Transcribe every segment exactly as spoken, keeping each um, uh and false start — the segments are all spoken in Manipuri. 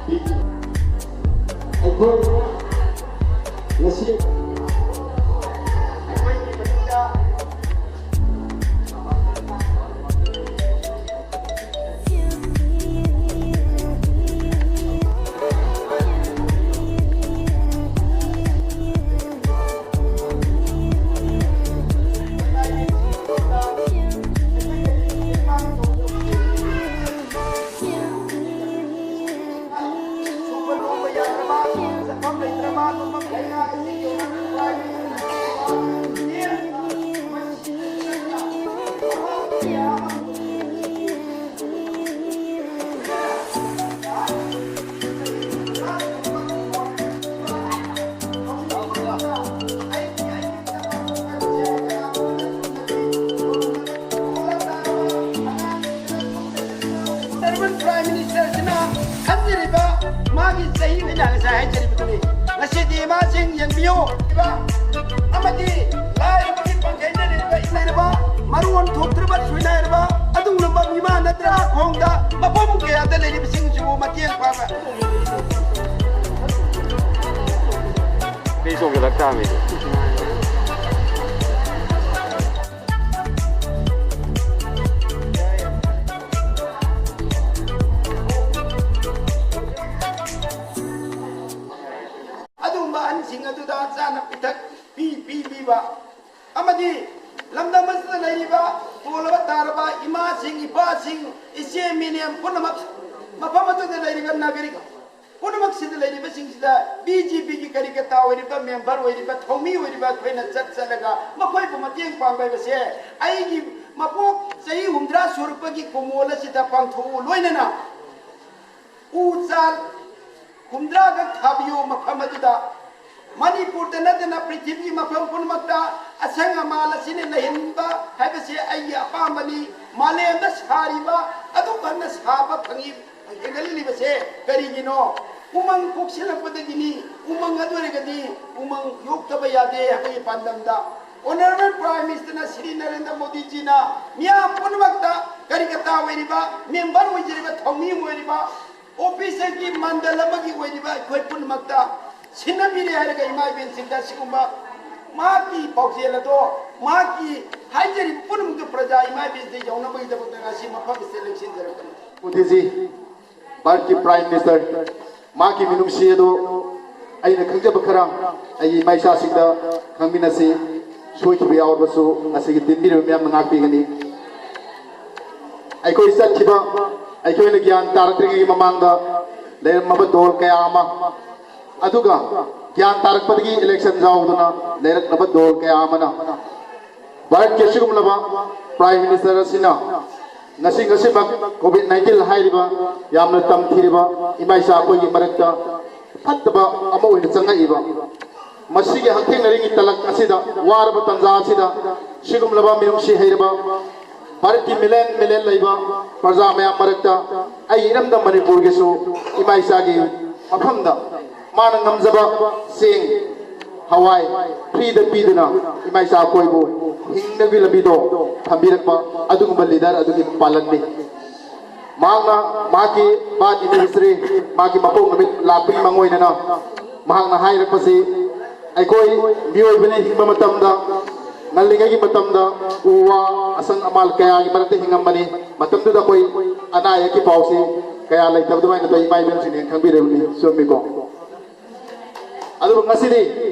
ꯑꯩꯈꯣꯏ ꯉꯁꯤ Honorable Prime Minister ꯁꯤꯅ ꯈꯟꯖꯔꯤꯕ ꯃꯥꯒꯤ ꯆꯍꯤ ꯑꯩꯅ ꯉꯁꯥꯏ ꯍꯥꯏꯖꯔꯤꯕꯗꯨꯅꯤ꯫ ꯉꯁꯤꯗꯤ ꯏꯃꯥꯁꯤꯡ ꯌꯦꯡꯕꯤꯌꯨ꯫ ꯑꯃꯗꯤ ꯂꯥꯏꯔꯕꯒꯤ ꯄꯥꯡꯒꯩꯗ ꯂꯩꯔꯤꯕ ꯏꯃꯥ ꯂꯩꯔꯕ ꯃꯔꯣꯟ ꯊꯣꯛꯇ꯭ꯔꯕ ꯁꯣꯏꯅꯥꯏꯔꯕ ꯑꯗꯨꯒꯨꯝꯂꯕ ꯃꯤꯃꯥꯟꯅꯗ꯭ꯔ ꯈꯣꯡꯗ ꯃꯐꯝ ꯀꯌꯥꯗ ꯂꯩꯔꯤꯕꯁꯤꯡꯁꯤꯕꯨ ꯃꯇꯦꯡ ꯄꯥꯡꯕ꯫ ꯃꯤ ꯆꯣꯡꯁꯤꯜꯂꯛ ꯇꯥꯕꯅꯤ꯫ ꯑꯗꯨꯒꯨꯝꯕ ꯑꯍꯟꯁꯤꯡ ꯑꯗꯨꯗ ꯆꯥꯅ ꯄꯤꯊꯛ ꯄꯤ-, ꯄꯤꯕꯤꯕ ꯑꯃꯗꯤ ꯂꯝꯗꯝ ꯑꯁꯤꯗ ꯂꯩꯔꯤꯕ ꯄꯣꯜꯂꯕ ꯇꯥꯔꯕ ꯏꯃꯥꯁꯤꯡ, ꯏꯄꯥꯁꯤꯡ, ꯏꯆꯦ ꯃꯤꯅꯦꯝ ꯄꯨꯝꯅꯃꯛ, ꯃꯐꯝ ꯑꯗꯨꯗ ꯂꯩꯔꯤꯕ ꯅꯥꯒꯔꯤꯛ ꯄꯨꯝꯅꯃꯛꯁꯤꯗ ꯂꯩꯔꯤꯕꯁꯤꯡꯁꯤꯗ ꯕꯤ ꯖꯦ ꯄꯤꯒꯤ ꯀꯔꯤꯀꯇꯥ ꯑꯣꯏꯔꯤꯕ, ꯃꯦꯝꯕꯔ ꯑꯣꯏꯔꯤꯕ, ꯊꯧꯃꯤ ꯑꯣꯏꯔꯤꯕ ꯑꯩꯈꯣꯏꯅ ꯆꯠ ꯆꯠꯂꯒ ꯃꯈꯣꯏꯕꯨ ꯃꯇꯦꯡ ꯄꯥꯡꯕ ꯍꯥꯏꯕꯁꯦ ꯑꯩꯒꯤ ꯃꯄꯣꯛ ꯆꯍꯤ ꯍꯨꯝꯗ꯭ꯔꯥ ꯁꯨꯔꯛꯄꯒꯤ ꯀꯨꯝꯑꯣꯜ ꯑꯁꯤꯗ ꯄꯥꯡꯊꯣꯛꯎ꯫ ꯂꯣꯏꯅꯅ ꯎ ꯆꯥꯔ ꯍꯨꯝꯗ꯭ꯔꯥꯒ ꯊꯥꯕꯤꯌꯨ꯫ ꯃꯐꯝ ꯑꯗꯨꯗ ꯃꯅꯤꯄꯨꯔꯗ ꯅꯠꯇꯅ ꯄ꯭ꯔꯤꯊꯤꯕꯤꯒꯤ ꯃꯐꯝ ꯄꯨꯝꯅꯃꯛꯇ ꯑꯁꯪ ꯑꯃꯥꯟ ꯑꯁꯤꯅ ꯂꯩꯍꯟꯕ ꯍꯥꯏꯕꯁꯤ ꯑꯩꯒꯤ ꯑꯄꯥꯝꯕꯅꯤ꯫ ꯃꯥꯂꯦꯝꯗ ꯁꯥꯔꯤꯕ ꯑꯗꯨꯛ ꯍꯟꯅ ꯁꯥꯕ ꯐꯪꯉꯤ, ꯍꯦꯟꯒꯠꯂꯛꯂꯤꯕꯁꯦ ꯀꯔꯤꯒꯤꯅꯣ? ꯎꯃꯪ ꯀꯣꯛꯁꯤꯜꯂꯛꯄꯗꯒꯤꯅꯤ꯫ ꯎꯃꯪ ꯑꯗꯨ ꯑꯣꯏꯔꯒꯗꯤ ꯎꯃꯪ ꯌꯣꯛꯇꯕ ꯌꯥꯗꯦ ꯑꯩꯈꯣꯏꯒꯤ ꯄꯥꯟꯗꯝꯗ꯫ Honorable Prime Minister ꯅ ꯁ꯭ꯔꯤ ꯅꯔꯦꯟꯗ꯭ꯔ ꯃꯣꯗꯤꯖꯤꯅ ꯃꯤꯌꯥꯝ ꯄꯨꯝꯅꯃꯛꯇ ꯀꯔꯤꯀꯇꯥ ꯑꯣꯏꯔꯤꯕ, ꯃꯦꯝꯕꯔ ꯑꯣꯏꯖꯔꯤꯕ, ꯊꯧꯃꯤ ꯑꯣꯏꯔꯤꯕ, ꯑꯣꯐꯤꯁꯔꯒꯤ ꯃꯟꯗꯜ ꯑꯃꯒꯤ ꯑꯣꯏꯔꯤꯕ ꯑꯩꯈꯣꯏ ꯄꯨꯝꯅꯃꯛꯇ ꯁꯤꯟꯅꯕꯤꯔꯦ ꯍꯥꯏꯔꯒ ꯏꯃꯥ ꯏꯕꯦꯟꯁꯤꯡꯗ ꯑꯁꯤꯒꯨꯝꯕ ꯃꯍꯥꯛꯀꯤ ꯄꯥꯎꯖꯦꯜ ꯑꯗꯣ, ꯃꯍꯥꯛꯀꯤ ꯍꯥꯏꯖꯔꯤꯕ ꯄꯨꯝꯅꯃꯛꯇ ꯄ꯭ꯔꯖꯥ ꯏꯃꯥ ꯏꯕꯦꯟꯁꯤꯡꯗ ꯌꯧꯅꯕꯒꯤꯗꯕꯛꯇ ꯉꯁꯤ ꯃꯐꯝ ꯑꯁꯤꯗ ꯂꯦꯡꯁꯤꯟꯖꯔꯛꯄꯅꯤ꯫ ꯃꯣꯗꯤꯖꯤ, ꯚꯥꯔꯠꯀꯤ ꯄ꯭ꯔꯥꯏꯝ ꯃꯤꯅꯤꯁꯇꯔ, ꯃꯍꯥꯛꯀꯤ ꯃꯤꯅꯨꯡꯁꯤ ꯑꯗꯨ ꯑꯩꯅ ꯈꯪꯖꯕ ꯈꯔ ꯑꯩꯒꯤ ꯏꯃꯥ ꯏꯆꯥꯁꯤꯡꯗ ꯈꯪꯃꯤꯟꯅꯁꯤ꯫ ꯁꯣꯏꯈꯤꯕ ꯌꯥꯎꯔꯕꯁꯨ ꯉꯁꯤꯒꯤ ꯇꯤꯟꯕꯤꯔꯤꯕ ꯃꯤꯌꯥꯝꯅ ꯉꯥꯛꯄꯤꯒꯅꯤ꯫ ꯑꯩꯈꯣꯏ ꯆꯠꯈꯤꯕ, ꯑꯩꯈꯣꯏꯅ ꯒ꯭ꯌꯥꯟ ꯇꯥꯔꯛꯇ꯭ꯔꯤꯉꯩꯒꯤ ꯃꯃꯥꯡꯗ ꯂꯩꯔꯝꯃꯕ ꯗꯣꯜ ꯀꯌꯥ ꯑꯃ, ꯑꯗꯨꯒ ꯒ꯭ꯌꯥꯟ ꯇꯥꯔꯛꯄꯗꯒꯤ ꯏꯂꯦꯛꯁꯟ ꯌꯥꯎꯗꯨꯅ ꯂꯩꯔꯛꯂꯕ ꯗꯣꯜ ꯀꯌꯥ ꯑꯃꯅ ꯚꯥꯔꯠꯀꯤ ꯑꯁꯤꯒꯨꯝꯂꯕ ꯄ꯭ꯔꯥꯏꯝ ꯃꯤꯅꯤꯁꯇꯔ ꯑꯁꯤꯅ ꯉꯁꯤ, ꯉꯁꯤꯃꯛ ꯀꯣꯚꯤꯗ ꯅꯥꯏꯟꯇꯤꯟ ꯍꯥꯏꯔꯤꯕ ꯌꯥꯝꯅ ꯇꯝꯊꯤꯔꯤꯕ ꯏꯃꯥ ꯏꯆꯥ ꯑꯩꯈꯣꯏꯒꯤ ꯃꯔꯛꯇ ꯐꯠꯇꯕ ꯑꯃ ꯑꯣꯏꯅ ꯆꯪꯉꯛꯏꯕ, ꯃꯁꯤꯒꯤ ꯍꯛꯊꯦꯡꯅꯔꯤꯉꯩ ꯇꯂꯛ ꯑꯁꯤꯗ, ꯋꯥꯔꯕ ꯇꯥꯟꯖꯥ ꯑꯁꯤꯗ, ꯁꯤꯒꯨꯝꯂꯕ ꯃꯤꯅꯨꯡꯁꯤ ꯍꯩꯔꯕ ꯚꯥꯔꯠꯀꯤ ꯃꯤꯂꯦꯟ ꯃꯤꯂꯦꯟ ꯂꯩꯕ ꯄ꯭ꯔꯖꯥ ꯃꯌꯥꯝ ꯃꯔꯛꯇ ꯑꯩꯒꯤ ꯏꯔꯝꯗꯝ ꯃꯅꯤꯄꯨꯔꯒꯤꯁꯨ ꯏꯃꯥ ꯏꯆꯥꯒꯤ ꯃꯐꯝꯗ ꯃꯥꯅ ꯉꯝꯖꯕ ꯆꯦꯡ, ꯍꯋꯥꯏ ꯐ꯭ꯔꯤꯗ ꯄꯤꯗꯨꯅ ꯏꯃꯥ ꯏꯆꯥ ꯑꯩꯈꯣꯏꯕꯨ ꯍꯤꯡꯅꯕꯒꯤ ꯂꯝꯕꯤꯗꯣ ꯊꯝꯕꯤꯔꯛꯄ ꯑꯗꯨꯒꯨꯝꯕ ꯂꯤꯗꯔ ꯑꯗꯨꯒꯤ ꯄꯥꯂꯟꯅꯤ꯫ ꯃꯍꯥꯛꯅ ꯃꯍꯥꯛꯀꯤ ꯕꯥꯔꯠ ꯑꯦꯅꯤꯚꯔꯁꯔꯤ, ꯃꯍꯥꯛꯀꯤ ꯃꯄꯣꯛ ꯅꯨꯃꯤꯠ ꯂꯥꯛꯄꯒꯤ ꯃꯥꯡꯑꯣꯏꯅꯅ ꯃꯍꯥꯛꯅ ꯍꯥꯏꯔꯛꯄꯁꯤ, ꯑꯩꯈꯣꯏ ꯃꯤꯑꯣꯏꯕꯅ ꯍꯤꯡꯕ ꯃꯇꯝꯗ, ꯉꯜꯂꯤꯉꯩꯒꯤ ꯃꯇꯝꯗ ꯎ ꯋꯥ, ꯑꯁꯪ ꯑꯃꯥꯟ ꯀꯌꯥꯒꯤ ꯃꯔꯛꯇ ꯍꯤꯡꯉꯝꯕꯅꯤ꯫ ꯃꯇꯝꯗꯨꯗ ꯑꯩꯈꯣꯏ ꯑꯅꯥ ꯑꯌꯦꯛꯀꯤ ꯄꯥꯎꯁꯤ ꯀꯌꯥ ꯂꯩꯇꯕ ꯑꯗꯨꯃꯥꯏꯅ ꯇꯧꯏ꯫ ꯏꯃꯥ ꯏꯕꯦꯟꯁꯤꯡꯅ ꯈꯪꯕꯤꯔꯕꯅꯤ, ꯆꯨꯝꯃꯤꯀꯣ? ꯑꯗꯨꯕꯨ ꯉꯁꯤꯗꯤ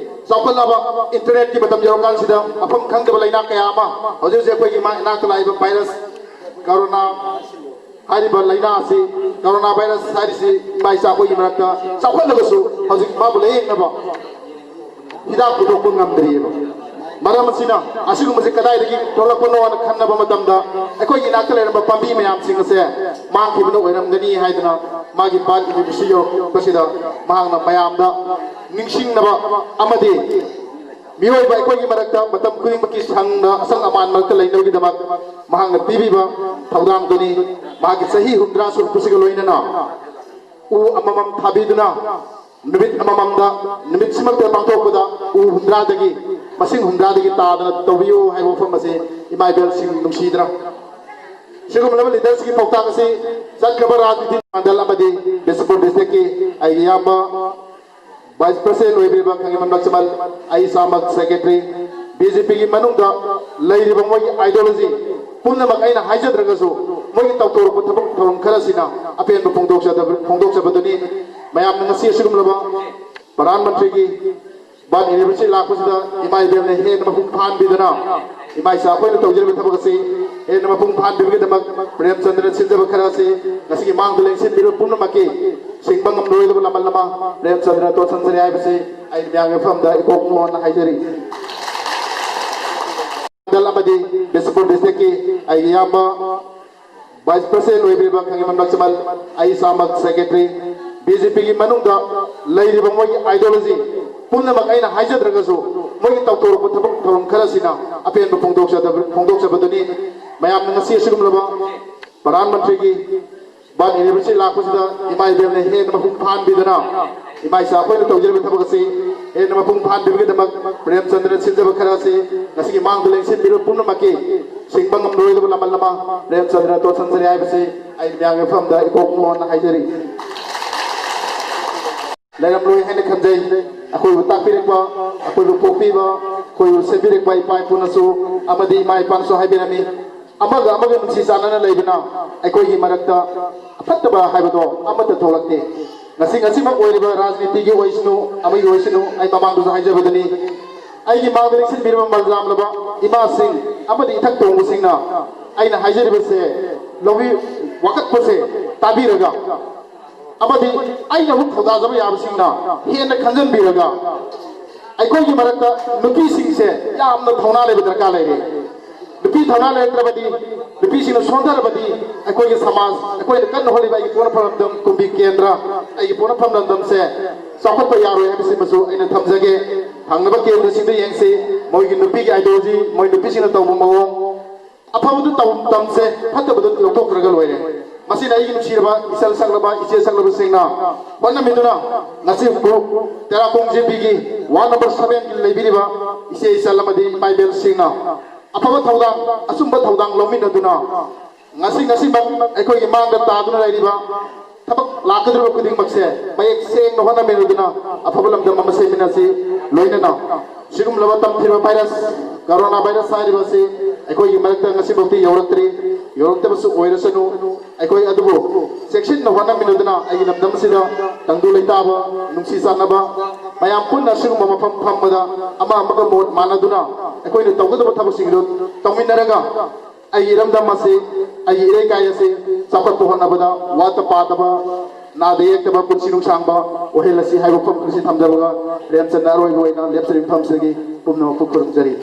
ꯆꯥꯎꯈꯠꯂꯕ ꯏꯟꯇꯔꯅꯦꯠꯀꯤ ꯃꯇꯝ ꯌꯧꯔꯀꯥꯟꯁꯤꯗ ꯃꯐꯝ ꯈꯪꯗꯕ ꯂꯥꯏꯅꯥ ꯀꯌꯥ ꯑꯃ ꯍꯧꯖꯤꯛ ꯍꯧꯖꯤꯛ ꯑꯩꯈꯣꯏꯒꯤ ꯏꯃꯥ ꯏꯅꯥꯛꯇ ꯂꯥꯛꯏꯕ ꯚꯥꯏꯔꯁ ꯀꯣꯔꯣꯅꯥ ꯍꯥꯏꯔꯤꯕ ꯂꯥꯏꯅꯥ ꯑꯁꯤ, ꯀꯣꯔꯣꯅꯥ ꯚꯥꯏꯔꯁ ꯍꯥꯏꯔꯤꯁꯤ ꯏꯃꯥ ꯏꯆꯥ ꯑꯩꯈꯣꯏꯒꯤ ꯃꯔꯛꯇ ꯆꯥꯎꯈꯠꯂꯒꯁꯨ ꯍꯧꯖꯤꯛ ꯃꯥꯕꯨ ꯂꯥꯌꯦꯡꯅꯕ ꯍꯤꯗꯥꯛ ꯄꯨꯊꯣꯛꯄ ꯉꯝꯗ꯭ꯔꯤꯑꯕ꯫ ꯃꯔꯝ ꯑꯁꯤꯅ ꯑꯁꯤꯒꯨꯝꯕꯁꯤ ꯀꯗꯥꯏꯗꯒꯤ ꯊꯣꯛꯂꯛꯄꯅꯣꯅ ꯈꯟꯅꯕ ꯃꯇꯝꯗ ꯑꯩꯈꯣꯏꯒꯤ ꯏꯅꯥꯛꯇ ꯂꯩꯔꯝꯕ ꯄꯥꯝꯕꯤ ꯃꯌꯥꯝꯁꯤꯡ ꯑꯁꯦ ꯃꯥꯡꯈꯤꯕꯅ ꯑꯣꯏꯔꯝꯒꯅꯤ ꯍꯥꯏꯗꯅ ꯃꯥꯒꯤ ꯕꯥꯔꯠ ꯑꯦꯅꯤꯚꯔꯁꯔꯤ ꯌꯧꯔꯛꯄꯁꯤꯗ ꯃꯍꯥꯛꯅ ꯃꯌꯥꯝꯗ ꯅꯤꯡꯁꯤꯡꯅꯕ ꯑꯃꯗꯤ ꯃꯤꯑꯣꯏꯕ ꯑꯩꯈꯣꯏꯒꯤ ꯃꯔꯛꯇ ꯃꯇꯝ ꯈꯨꯗꯤꯡꯃꯛꯀꯤ ꯁꯪꯅ ꯑꯁꯪ ꯑꯃꯥꯟ ꯃꯔꯛꯇ ꯂꯩꯅꯕꯒꯤꯗꯃꯛ ꯃꯍꯥꯛꯅ ꯄꯤꯕꯤꯕ ꯊꯧꯗꯥꯡꯗꯨꯅꯤ꯫ ꯃꯍꯥꯛꯀꯤ ꯆꯍꯤ ꯍꯨꯝꯗ꯭ꯔꯥ ꯁꯨꯔꯛꯄꯁꯤꯒ ꯂꯣꯏꯅꯅ ꯎ ꯑꯃꯃꯝ ꯊꯥꯕꯤꯗꯨꯅ ꯅꯨꯃꯤꯠ ꯑꯃꯃꯝꯗ, ꯅꯨꯃꯤꯠꯁꯤꯃꯛꯇ ꯄꯥꯡꯊꯣꯛꯄꯗ ꯎ ꯍꯨꯝꯗ꯭ꯔꯥꯗꯒꯤ, ꯃꯁꯤꯡ ꯍꯨꯝꯗ꯭ꯔꯥꯗꯒꯤ ꯇꯥꯗꯅ ꯇꯧꯕꯤꯌꯨ ꯍꯥꯏꯕ ꯋꯥꯐꯝ ꯑꯁꯤ ꯏꯃꯥ ꯏꯕꯦꯜꯁꯤꯡ ꯅꯨꯡꯁꯤꯗꯅ ꯁꯤꯒꯨꯝꯂꯕ ꯂꯤꯗꯔꯁꯀꯤ ꯄꯥꯎꯇꯥꯛ ꯑꯁꯤ ꯆꯠꯈ꯭ꯔꯕ ꯔꯥꯖꯅꯤꯇꯤ ꯃꯟꯗꯜ ꯑꯃꯗꯤ ꯕꯤꯁꯅꯨꯄꯨꯔ ꯗꯤꯁꯇ꯭ꯔꯤꯛꯀꯤ ꯑꯩꯒꯤ ꯏꯌꯥꯝꯕ ꯚꯥꯏꯁ ꯄ꯭ꯔꯁꯤꯗꯦꯟ ꯑꯣꯏꯕꯤꯔꯤꯕ ꯈꯪꯉꯤꯃꯟ ꯂꯛꯁꯃꯟ, ꯑꯩ ꯏꯁꯥꯃꯛ ꯁꯦꯀ꯭ꯔꯦꯇꯔꯤ, ꯕꯤ ꯖꯦ ꯄꯤꯒꯤ ꯃꯅꯨꯡꯗ ꯂꯩꯔꯤꯕ ꯃꯣꯏꯒꯤ ꯑꯥꯏꯗꯤꯌꯣꯂꯣꯖꯤ ꯄꯨꯝꯅꯃꯛ ꯑꯩꯅ ꯍꯥꯏꯖꯗ꯭ꯔꯒꯁꯨ ꯃꯣꯏꯒꯤ ꯇꯧꯊꯣꯔꯛꯄ ꯊꯕꯛ ꯊꯧꯔꯝ ꯈꯔꯁꯤꯅ ꯑꯄꯦꯟꯕ ꯐꯣꯡꯗꯣꯛꯆꯗꯕ-, ꯐꯣꯡꯗꯣꯛꯆꯕꯗꯨꯅꯤ꯫ ꯃꯌꯥꯝꯅ ꯉꯁꯤ ꯑꯁꯤꯒꯨꯝꯂꯕ ꯄ꯭ꯔꯙꯥꯟ ꯃꯟꯇ꯭ꯔꯤꯒꯤ ꯕꯥꯟ ꯑꯦꯅꯤꯚꯔꯁꯔꯤ ꯂꯥꯛꯄꯁꯤꯗ ꯏꯃꯥ ꯏꯕꯦꯜꯅ ꯍꯦꯟꯅ ꯃꯄꯨꯡ ꯐꯥꯍꯟꯕꯤꯗꯨꯅ, ꯏꯃꯥ ꯏꯆꯥ ꯑꯩꯈꯣꯏꯅ ꯇꯧꯖꯔꯤꯕ ꯊꯕꯛ ꯑꯁꯤ ꯍꯦꯟꯅ ꯃꯄꯨꯡ ꯐꯥꯍꯟꯕꯤꯕꯒꯤꯗꯃꯛ ꯄ꯭ꯔꯦꯝꯆꯟꯗ꯭ꯔꯅ ꯁꯤꯟꯖꯕ ꯈꯔ ꯑꯁꯤ ꯉꯁꯤꯒꯤ ꯃꯥꯡꯗ ꯂꯦꯡꯁꯤꯟꯕꯤꯔꯤꯕ ꯄꯨꯝꯅꯃꯛꯀꯤ ꯁꯤꯡꯕ ꯉꯝꯂꯣꯏꯗꯕ ꯂꯃꯟ ꯑꯃ ꯄ꯭ꯔꯦꯝꯆꯟꯗ꯭ꯔ ꯇꯣꯠꯁꯟꯖꯔꯤ ꯍꯥꯏꯕꯁꯤ ꯑꯩ ꯃꯌꯥꯝꯒꯤ ꯃꯐꯝꯗ ꯏꯀꯣꯛ ꯃꯣꯟꯅ ꯍꯥꯏꯖꯔꯤ꯫ ꯃꯟꯗꯜ ꯑꯃꯗꯤ ꯕꯤꯁꯅꯨꯄꯨꯔ ꯗꯤꯁꯇ꯭ꯔꯤꯛꯀꯤ ꯑꯩꯒꯤ ꯏꯌꯥꯝꯕ ꯚꯥꯏꯁ ꯄ꯭ꯔꯁꯤꯗꯦꯟ ꯑꯣꯏꯕꯤꯔꯤꯕ ꯈꯪꯉꯤꯃꯟ ꯂꯛꯁꯃꯟ, ꯑꯩ ꯏꯁꯥꯃꯛ ꯁꯦꯀ꯭ꯔꯦꯇꯔꯤ, ꯕꯤ ꯖꯦ ꯄꯤꯒꯤ ꯃꯅꯨꯡꯗ ꯂꯩꯔꯤꯕ ꯃꯣꯏꯒꯤ ꯑꯥꯏꯗꯤꯌꯣꯂꯣꯖꯤ ꯄꯨꯝꯅꯃꯛ ꯑꯩꯅ ꯍꯥꯏꯖꯗ꯭ꯔꯒꯁꯨ ꯃꯣꯏꯒꯤ ꯇꯧꯊꯣꯔꯛꯄ ꯊꯕꯛ ꯊꯧꯔꯝ ꯈꯔꯁꯤꯅ ꯑꯄꯦꯟꯕ ꯐꯣꯡꯗꯣꯛꯆꯗꯕ-, ꯐꯣꯡꯗꯣꯛꯆꯕꯗꯨꯅꯤ꯫ ꯃꯌꯥꯝꯅ ꯉꯁꯤ ꯑꯁꯤꯒꯨꯝꯂꯕ ꯄ꯭ꯔꯙꯥꯟ ꯃꯟꯇ꯭ꯔꯤꯒꯤ ꯕꯥꯟ ꯑꯦꯅꯤꯚꯔꯁꯔꯤ ꯂꯥꯛꯄꯁꯤꯗ ꯏꯃꯥ ꯏꯕꯦꯜꯅ ꯍꯦꯟꯅ ꯃꯄꯨꯡ ꯐꯥꯍꯟꯕꯤꯗꯨꯅ, ꯏꯃꯥ ꯏꯆꯥ ꯑꯩꯈꯣꯏꯅ ꯇꯧꯖꯔꯤꯕ ꯊꯕꯛ ꯑꯁꯤ ꯍꯦꯟꯅ ꯃꯄꯨꯡ ꯐꯥꯍꯟꯕꯤꯕꯒꯤꯗꯃꯛ ꯄ꯭ꯔꯦꯝꯆꯟꯗ꯭ꯔꯅ ꯁꯤꯟꯖꯕ ꯈꯔ ꯑꯁꯤ ꯉꯁꯤꯒꯤ ꯃꯥꯡꯗ ꯂꯦꯡꯁꯤꯟꯕꯤꯔꯤꯕ ꯄꯨꯝꯅꯃꯛꯀꯤ ꯁꯤꯡꯕ ꯉꯝꯂꯣꯏꯗꯕ ꯂꯃꯟ ꯑꯃ ꯄ꯭ꯔꯦꯝꯆꯟꯗ꯭ꯔ ꯇꯣꯠꯁꯟꯖꯔꯤ ꯍꯥꯏꯕꯁꯤ ꯑꯩ ꯃꯌꯥꯝꯒꯤ ꯃꯐꯝꯗ ꯏꯀꯣꯛ ꯃꯣꯟꯅ ꯍꯥꯏꯖꯔꯤ꯫ ꯂꯩꯔꯝꯂꯣꯏ ꯍꯥꯏꯅ ꯈꯟꯖꯩ꯫ ꯑꯩꯈꯣꯏꯕꯨ ꯇꯥꯛꯄꯤꯔꯛꯄ, ꯑꯩꯈꯣꯏꯕꯨ ꯄꯣꯛꯄꯤꯕ, ꯑꯩꯈꯣꯏꯕꯨ ꯁꯦꯝꯕꯤꯔꯛꯄ ꯏꯄꯥ ꯏꯄꯨꯅꯁꯨ ꯑꯃꯗꯤ ꯏꯃꯥ ꯏꯄꯥꯅꯁꯨ ꯍꯥꯏꯕꯤꯔꯝꯃꯤ, "ꯑꯃꯒ ꯑꯃꯒ ꯅꯨꯡꯁꯤ ꯆꯥꯟꯅꯅ ꯂꯩꯕꯅ ꯑꯩꯈꯣꯏꯒꯤ ꯃꯔꯛꯇ ꯑꯐꯠꯇꯕ ꯍꯥꯏꯕꯗꯣ ꯑꯃꯠꯇ ꯊꯣꯛꯂꯛꯇꯦ"꯫ ꯉꯁꯤ ꯉꯁꯤꯃꯛ ꯑꯣꯏꯔꯤꯕ ꯔꯥꯖꯅꯤꯇꯤꯒꯤ ꯑꯣꯏꯁꯅꯨ, ꯑꯃꯒꯤ ꯑꯣꯏꯁꯅꯨ, ꯑꯩ ꯃꯃꯥꯡꯗꯁꯨ ꯍꯥꯏꯖꯕꯗꯨꯅꯤ, ꯑꯩꯒꯤ ꯃꯥꯡꯗ ꯂꯦꯡꯁꯤꯟꯕꯤꯔꯕ ꯃꯜꯖꯥꯝꯂꯕ ꯏꯃꯥꯁꯤꯡ ꯑꯃꯗꯤ ꯏꯊꯛ ꯊꯣꯡꯕꯁꯤꯡꯅ ꯑꯩꯅ ꯍꯥꯏꯖꯔꯤꯕꯁꯦ ꯂꯧꯕꯤ-, ꯋꯥꯀꯠꯄꯁꯦ ꯇꯥꯕꯤꯔꯒ ꯑꯃꯗꯤ ꯑꯩꯅ ꯑꯃꯨꯛ ꯊꯧꯗꯥꯖꯕ ꯌꯥꯕꯁꯤꯡꯅ ꯍꯦꯟꯅ ꯈꯟꯖꯟꯕꯤꯔꯒ ꯑꯩꯈꯣꯏꯒꯤ ꯃꯔꯛꯇ ꯅꯨꯄꯤꯁꯤꯡꯁꯦ ꯌꯥꯝꯅ ꯊꯧꯅꯥ ꯂꯩꯕ ꯗꯔꯀꯥꯔ ꯂꯩꯔꯦ꯫ ꯅꯨꯄꯤ ꯊꯧꯅꯥ ꯂꯩꯔꯛꯇ꯭ꯔꯕꯗꯤ, ꯅꯨꯄꯤꯁꯤꯡꯅ ꯁꯣꯟꯊꯔꯕꯗꯤ ꯑꯩꯈꯣꯏꯒꯤ ꯁꯃꯥꯖ, ꯑꯩꯈꯣꯏꯅ ꯀꯟꯅ ꯍꯣꯠꯂꯤꯕ ꯑꯩꯒꯤ ꯄꯣꯛꯅꯐꯝ ꯂꯝꯗꯝ ꯀꯨꯝꯕꯤ ꯀꯦꯟꯗ꯭ꯔ, ꯑꯩꯒꯤ ꯄꯣꯛꯅꯐꯝ ꯂꯝꯗꯝꯁꯦ ꯆꯥꯎꯈꯠꯄ ꯌꯥꯔꯣꯏ ꯍꯥꯏꯕꯁꯤꯃꯁꯨ ꯑꯩꯅ ꯊꯝꯖꯒꯦ꯫ ꯊꯪꯅꯕ ꯀꯦꯟꯗ꯭ꯔꯁꯤꯡꯗ ꯌꯦꯡꯁꯤ, ꯃꯣꯏꯒꯤ ꯅꯨꯄꯤꯒꯤ ideology, ꯃꯣꯏ ꯅꯨꯄꯤꯁꯤꯡꯅ ꯇꯧꯕ ꯃꯑꯣꯡ, ꯑꯐꯕꯗꯨ ꯇꯧ-, ꯇꯝꯁꯦ, ꯐꯠꯇꯕꯗꯨ ꯂꯧꯊꯣꯛꯈ꯭ꯔꯒ ꯂꯣꯏꯔꯦ꯫ ꯃꯁꯤꯅ ꯑꯩꯒꯤ ꯅꯨꯡꯁꯤꯔꯕ ꯏꯆꯜ ꯁꯛꯂꯕ, ꯏꯆꯦ ꯁꯛꯂꯕꯁꯤꯡꯅ ꯍꯣꯠꯅꯃꯤꯟꯗꯨꯅ ꯉꯁꯤ ꯒ꯭ꯔꯨꯞ ꯇꯦꯔꯥꯈꯣꯡ ꯖꯦ ꯄꯤꯒꯤ ꯋꯥꯔꯗ ꯅꯝꯕꯔ ꯁꯚꯦꯟꯒꯤ ꯂꯩꯕꯤꯔꯤꯕ ꯏꯆꯦ ꯏꯆꯜ ꯑꯃꯗꯤ ꯏꯃꯥ ꯏꯕꯦꯜꯁꯤꯡꯅ ꯑꯐꯕ ꯊꯧꯗꯥꯡ, ꯑꯆꯨꯝꯕ ꯊꯧꯗꯥꯡ ꯂꯧꯃꯤꯟꯅꯗꯨꯅ ꯉꯁꯤ ꯉꯁꯤꯃꯛ ꯑꯩꯈꯣꯏꯒꯤ ꯃꯥꯡꯗ ꯇꯥꯗꯨꯅ ꯂꯩꯔꯤꯕ ꯊꯕꯛ ꯂꯥꯛꯀꯗꯧꯔꯤꯕ ꯈꯨꯗꯤꯡꯃꯛꯁꯦ ꯃꯌꯦꯛ ꯁꯦꯡꯅ ꯍꯣꯠꯅꯃꯤꯟꯅꯗꯨꯅ ꯑꯐꯕ ꯂꯝꯗꯝ ꯑꯃ ꯁꯦꯝꯃꯤꯟꯅꯁꯤ꯫ ꯂꯣꯏꯅꯅ ꯁꯤꯒꯨꯝꯂꯕ ꯇꯝꯊꯤꯕ ꯚꯥꯏꯔꯁ, ꯀꯣꯔꯣꯅꯥ ꯚꯥꯏꯔꯁ ꯍꯥꯏꯔꯤꯕ ꯑꯁꯤ ꯑꯩꯈꯣꯏꯒꯤ ꯃꯔꯛꯇ ꯉꯁꯤꯐꯥꯎꯗꯤ ꯌꯧꯔꯛꯇ꯭ꯔꯤ꯫ ꯌꯧꯔꯛꯇꯕꯁꯨ ꯑꯣꯏꯔꯁꯅꯨ, ꯑꯩꯈꯣꯏ ꯑꯗꯨꯕꯨ ꯆꯦꯛꯁꯤꯟꯅ ꯍꯣꯠꯅꯃꯤꯟꯅꯗꯨꯅ ꯑꯩꯒꯤ ꯂꯝꯗꯝ ꯑꯁꯤꯗ ꯇꯪꯗꯨ ꯂꯩꯇꯥꯕ, ꯅꯨꯡꯁꯤ ꯆꯥꯟꯅꯕ, ꯃꯌꯥꯝ ꯄꯨꯟꯅ ꯑꯁꯤꯒꯨꯝꯕ ꯃꯐꯝ ꯐꯝꯕꯗ ꯑꯃ ꯑꯃꯒ ꯃꯣꯠ ꯃꯥꯟꯅꯗꯨꯅ ꯑꯩꯈꯣꯏꯅ ꯇꯧꯒꯗꯕ ꯊꯕꯛꯁꯤꯡꯗꯨ ꯇꯧꯃꯤꯟꯅꯔꯒ ꯑꯩꯒꯤ ꯏꯔꯝꯗꯝ ꯑꯁꯤ, ꯑꯩꯒꯤ ꯏꯔꯩꯀꯥꯏ ꯑꯁꯤ ꯆꯥꯎꯈꯠꯄ ꯍꯣꯠꯅꯕꯗ ꯋꯥꯠꯇ ꯄꯥꯗꯕ, ꯅꯥꯗ ꯌꯦꯛꯇꯕ, ꯄꯨꯟꯁꯤ ꯅꯨꯡꯁꯥꯡꯕ ꯑꯣꯏꯍꯜꯂꯁꯤ ꯍꯥꯏꯕ ꯋꯥꯐꯝ ꯑꯁꯤ ꯊꯝꯖꯕꯒ ꯔꯦꯝꯆꯟꯗ ꯑꯔꯣꯏꯕ ꯑꯣꯏꯅ ꯂꯦꯞꯆꯔꯤꯕ ꯃꯐꯝꯁꯤꯗꯒꯤ ꯄꯨꯝꯅꯃꯛꯄꯨ ꯈꯨꯔꯨꯝꯖꯔꯤ꯫